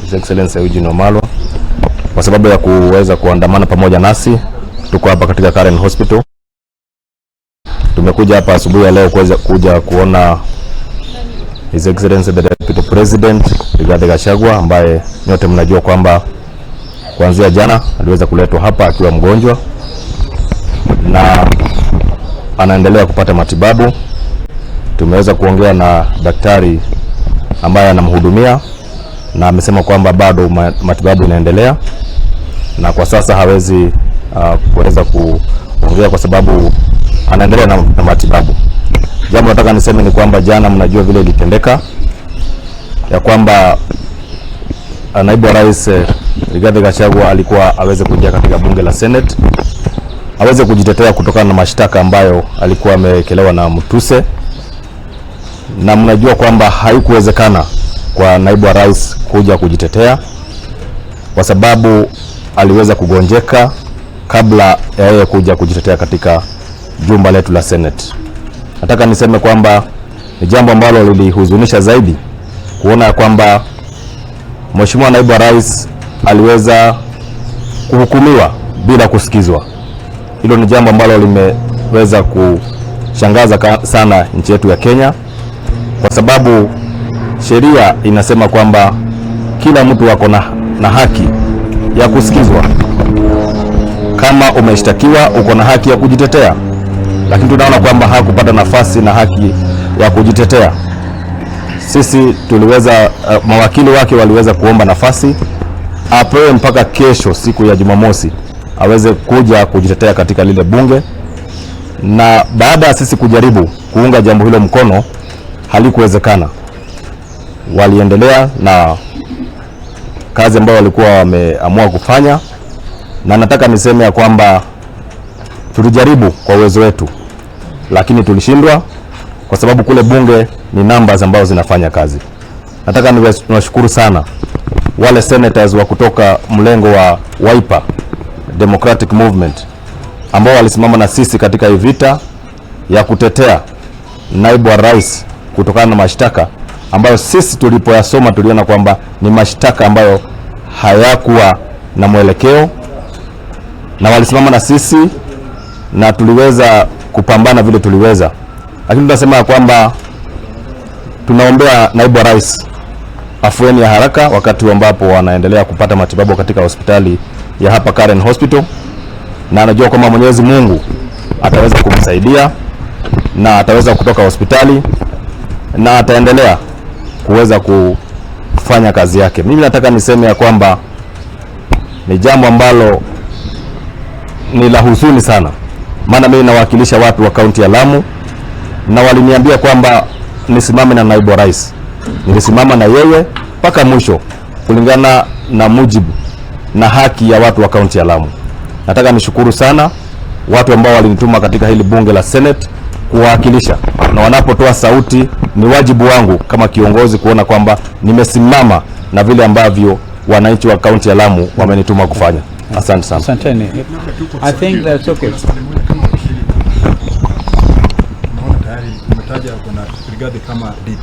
His Excellency Eugene Wamalwa, kwa sababu ya kuweza kuandamana pamoja nasi. Tuko hapa katika Karen Hospital. Tumekuja hapa asubuhi ya leo kuweza kuja kuona His Excellency the Deputy President Rigathi Gachagua, ambaye nyote mnajua kwamba kuanzia jana aliweza kuletwa hapa akiwa mgonjwa na anaendelea kupata matibabu. Tumeweza kuongea na daktari ambaye anamhudumia na amesema kwamba bado matibabu inaendelea na kwa sasa hawezi kuweza kuongea kwa sababu anaendelea na matibabu. Jambo nataka niseme ni kwamba jana, mnajua vile ilitendeka ya kwamba naibu wa rais Rigathi Gachagua alikuwa aweze kuingia katika bunge la Senate aweze kujitetea kutokana na mashtaka ambayo alikuwa amewekelewa na Mutuse, na mnajua kwamba haikuwezekana kwa naibu wa rais kuja kujitetea kwa sababu aliweza kugonjeka kabla ya yeye kuja kujitetea katika jumba letu la Senate. Nataka niseme kwamba ni jambo ambalo lilihuzunisha zaidi kuona ya kwamba Mheshimiwa naibu wa rais aliweza kuhukumiwa bila kusikizwa. Hilo ni jambo ambalo limeweza kushangaza sana nchi yetu ya Kenya, kwa sababu sheria inasema kwamba kila mtu ako na haki ya kusikizwa. Kama umeshtakiwa uko na haki ya kujitetea, lakini tunaona kwamba hakupata nafasi na haki ya kujitetea. Sisi tuliweza mawakili wake waliweza kuomba nafasi apewe mpaka kesho siku ya Jumamosi aweze kuja kujitetea katika lile bunge, na baada ya sisi kujaribu kuunga jambo hilo mkono halikuwezekana. Waliendelea na kazi ambayo walikuwa wameamua kufanya, na nataka niseme ya kwamba tulijaribu kwa uwezo wetu, lakini tulishindwa kwa sababu kule bunge ni numbers ambazo zinafanya kazi. Nataka niwashukuru sana wale senators wa kutoka mlengo wa Wiper Democratic Movement ambao walisimama na sisi katika hii vita ya kutetea naibu wa rais kutokana na mashtaka ambayo sisi tulipoyasoma tuliona kwamba ni mashtaka ambayo hayakuwa na mwelekeo, na walisimama na sisi na tuliweza kupambana vile tuliweza, lakini tunasema ya kwamba tunaombea naibu wa rais afueni ya haraka wakati ambapo wanaendelea kupata matibabu katika hospitali ya hapa Karen Hospital, na anajua kwamba Mwenyezi Mungu ataweza kumsaidia na ataweza kutoka hospitali na ataendelea kuweza kufanya kazi yake. Mimi nataka niseme ya kwamba ni jambo ambalo ni la huzuni sana, maana mimi nawakilisha watu wa kaunti ya Lamu na waliniambia kwamba nisimame na naibu wa rais. Nilisimama na yeye mpaka mwisho kulingana na mujibu na haki ya watu wa kaunti ya Lamu. Nataka nishukuru sana watu ambao walinituma katika hili bunge la Senate kuwawakilisha, na wanapotoa sauti ni wajibu wangu kama kiongozi kuona kwamba nimesimama na vile ambavyo wananchi wa kaunti ya Lamu wamenituma kufanya. Asante sana. Asanteni. I think that's okay. Swali moja kama wakili, unaona tayari umetaja kuna Rigathi kama DP.